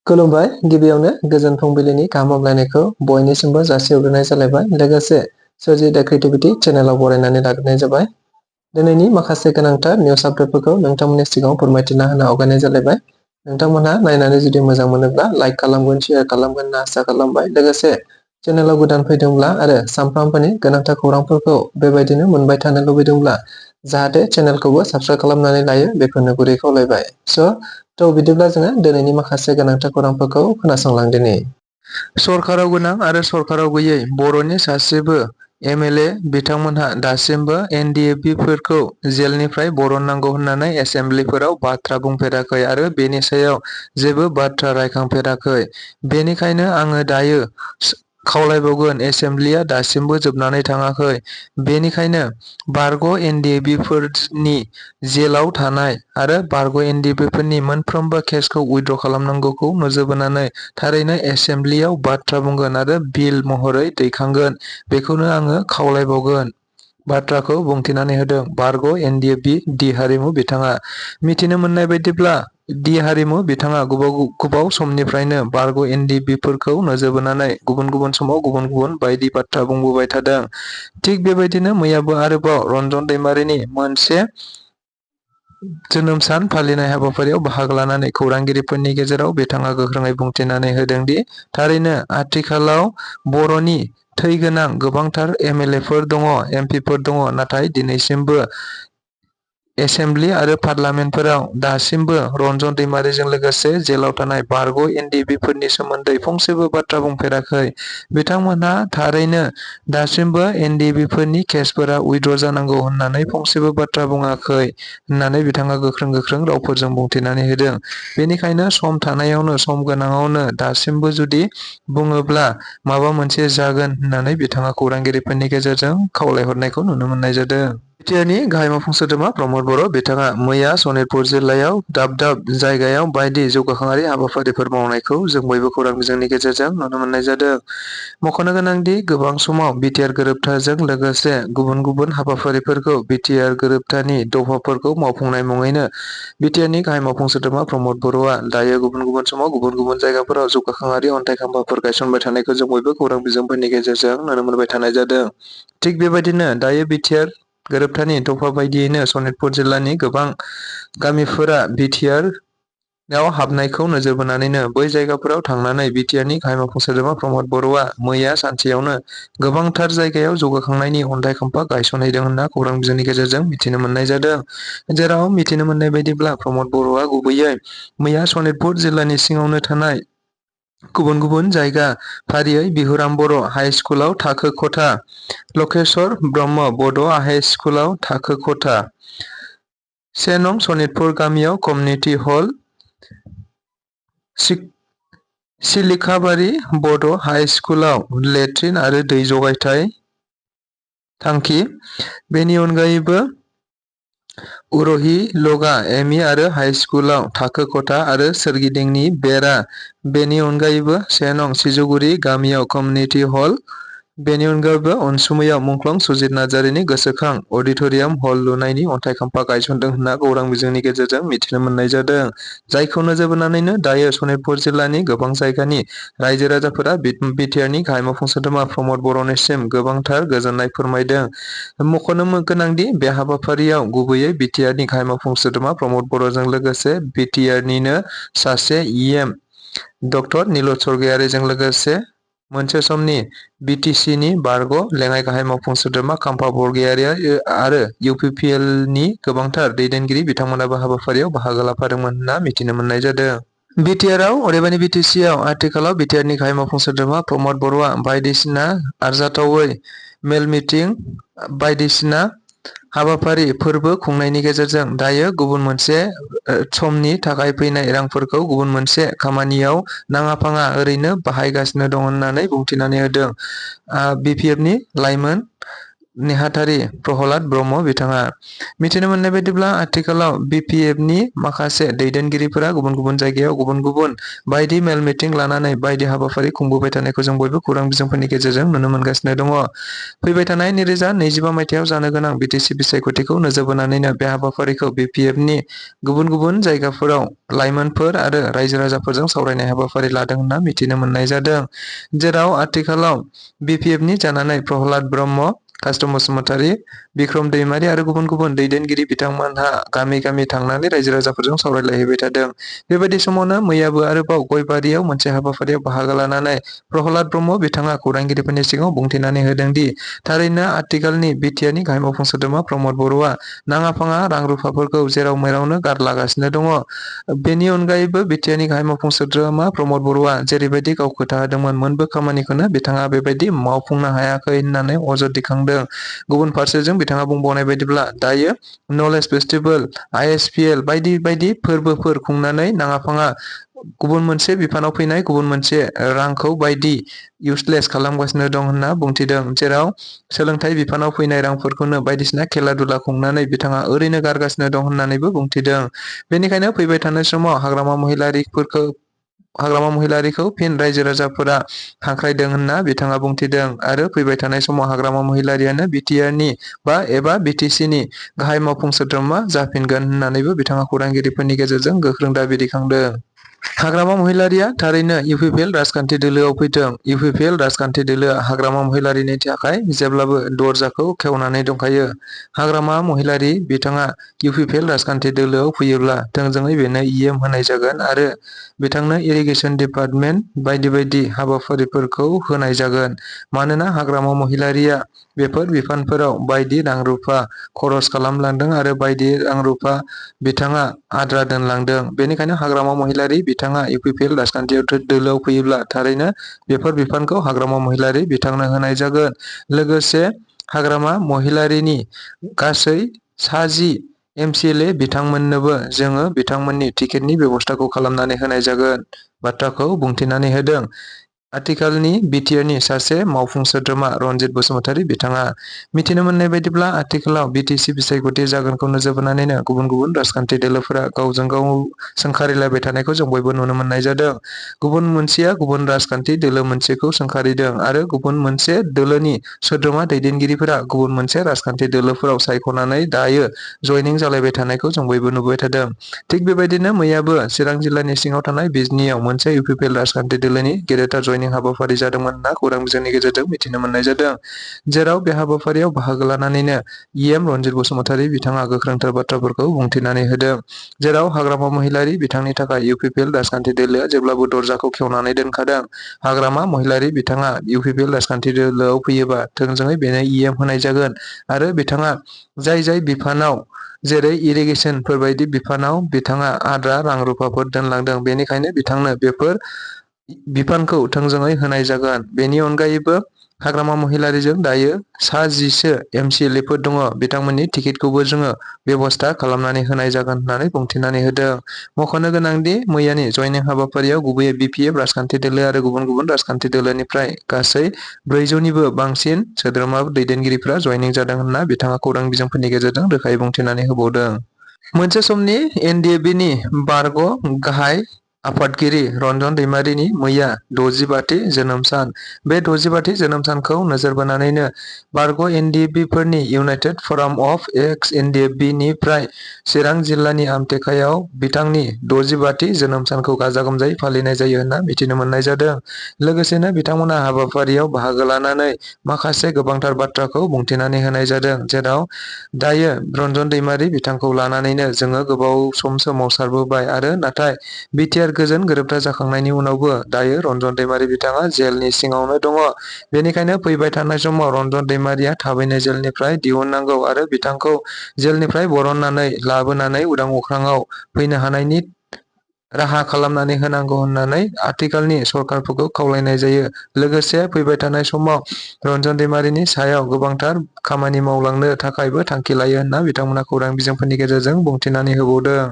खुलुमबाय गिबियावनो गोजोन फुंबिलिनि गाहाम हामलायनायखौ बयनिसिमबो जासिहरग्रोनाय जालायबाय लोगोसे स्वरजि द क्रिएटिविटी चेनेलाव बरायनानै लाग्रोनाय जाबाय। दिनैनि माखासे गोनांथार निउस आपडेटफोरखौ नोंथांमोननि सिगाङाव फोरमायथिना होनो आवगायनाय जालायबाय। नोंथांमोनहा नायनानै जुदि मोजां मोनोब्ला लाइक खालामगोन शेयार खालामगोन होनना आसा खालामबाय। लोगोसे चेनेलाव गोदान फैदोंब्ला आरो सानफ्रामबोनि गोनांथार खौरांफोरखौ बेबायदिनो मोनबाय थानो लुबैदोंब्ला जाहाथे चेनेलखौबो साबस्क्राइब खालामनानै लायो बेखौनो गुरै खावलायबाय। थ' बिदिब्ला जोङो दिनैनि माखासे गोनांथार खौरांफोरखौ खोनासंलांदिनि। सरकाराव गोनां आरो सरकाराव गैयै बर'नि सासेबो MLA बिथांमोनहा दासिमबो NDFB फोरखौ जेलनिफ्राय बरननांगौ होननानै एसेम्बलिफोराव बाथ्रा बुंफेराखै आरो बेनि सायाव जेबो बाथ्रा रायखांफेराखै। बेनिखायनो आङो दायो खावलायबावगोन एसेम्बलिया दासिमबो जोबनानै थाङाखै। बेनिखायनो बारग' NDFB फोरनि जेलाव थानाय आरो बारग' NDFB फोरनि मोनफ्रोमबो केसखौ उइथड्र खालामनांगौखौ नोजोर बोनानै थारैनो एसेम्बलियाव बाथ्रा बुंगोन आरो बिल महरै दैखांगोन बेखौनो आङो खावलायबावगोन। बाथ्राखौ बुंथिनानै होदों बारग' NDFB डि हारिमु बिथाङा। मिथिनो मोननाय बायदिब्ला डि हारिमु बिथाङा गोबाव समनिफ्रायनो बारग' NDFB फोरखौ नोजोर बोनानै गुबुन गुबुन समाव गुबुन गुबुन बायदि बाथ्रा बुंबोबाय थादों। थिग बेबायदिनो मैयाबो आरोबाव रन्जन दैमारिनि मोनसे जोनोम सान फालिनाय हाबाफारियाव बाहागो लानानै खौरांगिरिफोरनि गेजेराव बिथाङा गोख्रोङै बुंथिनानै होदों दि थारैनो आथिखालाव बर'नि थै गोनां गोबांथार MLA फोर दङ MP फोर दङ नाथाय दिनैसिमबो एसेम्बलि आरो पार्लामेन्टफोराव दासिमबो रन्जन दैमारिजों लोगोसे जेलाव थानाय बारग' NDFB फोरनि सोमोन्दै फंसेबो बाथ्रा बुंफेराखै। बिथांमोनहा थारैनो दासिमबो NDFB फोरनि केसफोरा उइथड्र जानांगौ होननानै फंसेबो बाथ्रा बुङाखै होननानै बिथाङा गोख्रों रावफोरजों बुंथिनानै होदों। बेनिखायनो सम थानायावनो सम गोनाङावनो दासिमबो जुदि बुङोब्ला माबा मोनसे जागोन होननानै बिथाङा खौरांगिरिफोरनि गेजेरजों खावलायहरनायखौ नुनो मोननाय जादों। बिटिआरनि गाहाय मावफुं सोद्रोमा प्रमद बर' बिथाङा मैया सनितपुर जिल्लायाव दाब दाब जायगायाव बायदि जौगाखांआरि हाबाफारिफोर मावनायखौ जों बयबो खौरां बिजोंनि गेजेरजों नुनो मोननाय जादों। मख'नो गोनांदि गोबां समाव बिटिआर गोरोबथाजों लोगोसे गुबुन गुबुन हाबाफारिफोरखौ बिटिआर गोरोबथानि दफाफोरखौ मावफुंनाय मुङैनो बिटिआरनि गाहाय मावफुं सोद्रोमा प्रमद बर'आ दायो गुबुन गुबुन समाव गुबुन गुबुन जायगाफोराव जौगाखांआरि अन्थाइ खाम्फाफोर गायसनबाय थानायखौ जों बयबो खौरां बिजोंफोरनि गेजेरजों नुनो मोनबाय थानाय जादों। थिग बेबायदिनो दायो बिटिआर गोरोबथानि दफा बायदियैनो सनितपुर जिल्लानि गोबां गामिफोरा बिटिआर आव हाबनायखौ नोजोर बोनानैनो बै जायगाफोराव थांनानै बिटिआरनि गाहाय मावफुं सोद्रोमा प्रमद बर'आ मैया सानसेयावनो गोबांथार जायगायाव जौगाखांनायनि अन्थाइ खाम्फा गायसनहैदों होनना खौरां बिजोंनि गेजेरजों मिथिनो मोननाय जादों। जेराव मिथिनो मोननाय बायदिब्ला प्रमद बर'आ गुबैयै मैया सनितपुर जिल्लानि सिङावनो थानाय गुबुन गुबुन जायगा फारियै बिहुराम बर' हाइ स्कुलाव थाखो खथा, लकेश्वर ब्रह्म बड' हाइ स्कुलाव थाखो खथा, 1 नं सनितपुर गामियाव कमिउनिटि हल, सिलिखाबारि बड' हाइ स्कुलाव लेट्रिन आरो दै जगायथाय थांखि। बेनि अनगायैबो उरहिलगा एमइ आरो हाइ स्कुलाव थाखो खथा आरो सोरगिदिंनि बेरा। बेनि अनगायैबो 1 नं सिजुगुरि गामियाव कमिउनिटि हल। बेनि अनगायैबो अनसुमैयाव मुंख्लं सुजित नार्जारिनि गोसोखां अडिट'रियाम हल लुनायनि अन्थाइ खाम्फा गायसनदों होनना खौरां बिजोंनि गेजेरजों मिथिनो मोननाय जादों। जायखौ नोजोर बोनानैनो दायो सनितपुर जिल्लानि गोबां जायगानि रायजो राजाफोरा बिटिआरनि गाहाय मावफुं सोद्रोमा प्रमद बर'निसिम गोबांथार गोजोननाय फोरमायदों। मख'नो गोनांदि बे हाबाफारियाव गुबैयै बिटिआरनि गाहाय मावफुं सोद्रोमा प्रमद बर'जों लोगोसे बिटिआरनिनो सासे EM डक्टर नीलज स्वरगयारीजों लोगोसे मोनसे समनि बिटिसिनि बारग' लेङाइ गाहाय मावफुं सोद्रोमा खाम्फा बरगयारी आरो UPLनि गोबांथार दैदेनगिरि बिथांमोनाबो हाबाफारियाव बाहागो लाफादोंमोन होनना मिथिनो मोननाय जादों। बिटिआरआव अदेबानि बिटिसिआव आथिखालाव बिटिआरनि गाहाय मावफुं सोद्रोमा प्रमद बर'आ बायदिसिना आरजाथावै मेल मिटिं बायदिसिना हाबाफारि फोरबो खुंनायनि गेजेरजों दायो गुबुन मोनसे समनि थाखाय फैनाय रांफोरखौ गुबुन मोनसे खामानियाव नाङा फाङा ओरैनो बाहायगासिनो दं होननानै बुंथिनानै होदों। BPFनि लाइमोन नेहाथारि प्रहलाद ब्रह्म बिथाङा मिथिनो मोननाय बायदिब्ला आथिखालाव BPF नि माखासे दैदेनगिरिफोरा गुबुन गुबुन जायगायाव गुबुन गुबुन बायदि मेल मिटिं लानानै बायदि हाबाफारि खुंबोबाय थानायखौ जों बयबो खौरां बिजोंफोरनि गेजेरजों नुनो मोनगासिनो दङ। फैबाय थानाय 2025 मायथाइयाव जानो गोनां BTC बिसायख'थिखौ नोजोर बोनानैनो बे हाबाफारिखौ BPF नि गुबुन गुबुन जायगाफोराव लाइमोनफोर आरो रायजो राजाफोरजों सावरायनाय हाबाफारि लादों होनना मिथिनो मोननाय जादों। जेराव आथिखालाव BPF नि जानानै प्रहलाद ब्रह्म, कास्ट बसुमतारी, बिक्रम दैमारी आरो गुबुन गुबुन दैदेनगिरि बिथांमोनहा गामि गामि थांनानै रायजो राजाफोरजों सावरायलायहैबाय थादों। बेबायदि समावनो मैयाबो आरोबाव गयबारियाव मोनसे हाबाफारियाव बाहागो लानानै प्रहलाद ब्रह्म बिथाङा खौरांगिरिफोरनि सिगाङाव बुंथिनानै होदों दि थारैनो आथिखालनि बिटिआरनि गाहाय मावफुं सोद्रोमा प्रमद बर'आ नाङा फाङा रां रुफाफोरखौ जेराव मेरावनो गारलागासिनो दङ। बेनि अनगायैबो बिटिआरनि गाहाय मावफुं सोद्रोमा प्रमद बर'आ जेरैबायदि गाव खोथा होदोंमोन मोनबो खामानिखौनो बिथाङा बेबायदि मावफुंनो हायाखै होननानै अजद दैखांदों। गुबुन फारसेजों बिथाङा बुंबावनाय बायदिब्ला दायो नलेज फेस्टिभेल, ISPL बायदि बायदि फोरबोफोर खुंनानै नाङा फाङा गुबुन मोनसे बिफानाव फैनाय गुबुन मोनसे रांखौ बायदि इउसलेस खालामगासिनो दं होनना बुंथिदों। जेराव सोलोंथाइ बिफानाव फैनाय रांफोरखौनो बायदिसिना खेला दुला खुंनानै बिथाङा ओरैनो गारगासिनो दं होननानैबो बुंथिदों। बेनिखायनो फैबाय थानाय समाव हाग्रामा महिलारिखौ फिन रायजो राजाफोरा हांख्रायदों होनना बिथाङा बुंथिदों आरो फैबाय थानाय समाव हाग्रामा महिलारियानो बिटिआरनि एबा BTC नि गाहाय मावफुं सोद्रोमा जाफिनगोन होननानैबो बिथाङा खौरांगिरिफोरनि गेजेरजों गोख्रों दाबि दैखांदों। हाग्रामा महिलारिया थारैनो UPPL राजखान्थि दोलोआव फैथों। UPPL राजखान्थि दोलोआ हाग्रामा महिलारिनि थाखाय जेब्लाबो दरजाखौ खेवनानै दंखायो। हाग्रामा महिलारि बिथाङा UPPL राजखान्थि दोलोआव फैयोब्ला थोंजोङै बेनो EM होनाय जागोन आरो बिथांनो इरिगेसन डिपार्टमेन्ट बायदि बायदि हाबाफारिफोरखौ होनाय जागोन। मानोना हाग्रामा महिलारिया बेफोर बिफानफोराव बायदि रां रुफा खरस खालामलांदों आरो बायदि रां रुफा बिथाङा आद्रा दोनलांदों। बेनिखायनो हाग्रामा महिलारि बिथाङा UPPL राजखान्थि दोलोआव फैयोब्ला थारैनो बेफोर बिफानखौ हाग्रामा महिलारि बिथांनो होनाय जागोन। लोगोसे हाग्रामा महिलारिनि गासै 10 MCLA बिथांमोननोबो जोङो बिथांमोननि टिकेटनि बेबस्थाखौ खालामनानै होनाय जागोन बाथ्राखौ बुंथिनानै होदों। आथिखालनि बिटिआरनि सासे मावफुं सोद्रोमा रनजित बसुमतारी बिथाङा मिथिनो मोननाय बायदिब्ला आथिखालाव BTC बिसायख'थि जागोनखौ नोजोर बोनानैनो गुबुन गुबुन राजखान्थि दोलोफोरा गावजों गाव सोंखारिलायबाय थानायखौ जों बयबो नुनो मोननाय जादों। गुबुन मोनसेया गुबुन राजखान्थि दोलो मोनसेखौ सोंखारिदों आरो गुबुन मोनसे दोलोनि सोद्रोमा दैदेनगिरिफोरा गुबुन मोनसे राजखान्थि दोलोफोराव सायख'नानै दायो जयनिं जालायबाय थानायखौ जों बयबो नुबाय थादों। थिग बेबायदिनो मैयाबो चिरां जिल्लानि सिङाव थानाय बिजनीयाव मोनसे UPPL राजखान्थि दोलोनि गेदेरथार जयनिं हाबाफारि जादोंमोन होनना खौरां बिजोंनि गेजेरजों मिथिनो मोननाय जादों। जेराव बे हाबाफारियाव बाहागो लानानैनो EM रनजित बसुमतारी बिथाङा गोख्रोंथार बाथ्राफोरखौ बुंथिनानै होदों। जेराव हाग्रामा महिलारि बिथांनि थाखाय UPPL राजखान्थि दोलोआ जेब्लाबो दरजाखौ खेवनानै दोनखादों। हाग्रामा महिलारि बिथाङा UPPL राजखान्थि दोलोआव फैयोबा थोंजोङै बेनो EM होनाय जागोन आरो बिथाङा जाय बिफानाव जेरै इरिगेसनफोर बायदि बिफानाव बिथाङा आद्रा रां रुफाफोर दोनलांदों बेनिखायनो बिथांनो बेफोर बिफानखौ थोंजोङै होनाय जागोन। बेनि अनगायैबो हाग्रामा महिलारिजों दायो 10 MCLA फोर दङ बिथांमोननि टिकेटखौबो जोङो बेबस्था खालामनानै होनाय जागोन होननानै बुंथिनानै होदों। मख'नो गोनांदि मैयानि जयनिं हाबाफारियाव गुबैयै BPF राजखान्थि दोलो आरो गुबुन गुबुन राजखान्थि दोलोनिफ्राय गासै 400निबो बांसिन सोद्रोमा दैदेनगिरिफोरा जयनिं जादों होनना बिथाङा खौरां बिजोंफोरनि गेजेरजों रोखायै बुंथिनानै होबावदों। मोनसे समनि NDFB नि बारग' गाहाय आफादगिरि रन्जन दैमारिनि मैया 65थि जोनोम सान। बे 65थि जोनोम सानखौ नोजोर बोनानैनो बारग' NDFB फोरनि इउनाइटेड फराम अफ एक्स NDFB निफ्राय चिरां जिल्लानि आमटेकायाव बिथांनि 65थि जोनोम सानखौ गाजा गोमजायै फालिनाय जायो होनना मिथिनो मोननाय जादों। लोगोसेनो बिथांमोना हाबाफारियाव बाहागो लानानै माखासे गोबांथार बाथ्राखौ बुंथिनानै होनाय जादों। जेराव दायो रन्जन दैमारि बिथांखौ लानानैनो जोङो गोबाव सम सोमावसारबोबाय आरो नाथाय बिटिआर गोजोन गोरोबथा जाखांनायनि उनावबो दायो रन्जन दैमारि बिथाङा जेलनि सिङावनो दङ। बेनिखायनो फैबाय थानाय समाव रन्जन दैमारिया थाबैनो जेलनिफ्राय दिहुननांगौ आरो बिथांखौ जेलनिफ्राय बरननानै लाबोनानै उदां अख्राङाव फैनो हानायनि राहा खालामनानै होनांगौ होननानै आथिखालनि सरकारफोरखौ खावलायनाय जायो। लोगोसे फैबाय थानाय समाव रन्जन दैमारिनि सायाव गोबांथार खामानि मावलांनो थाखायबो थांखि लायो होनना बिथांमोना खौरां बिजोंफोरनि गेजेरजों बुंथिनानै होबावदों।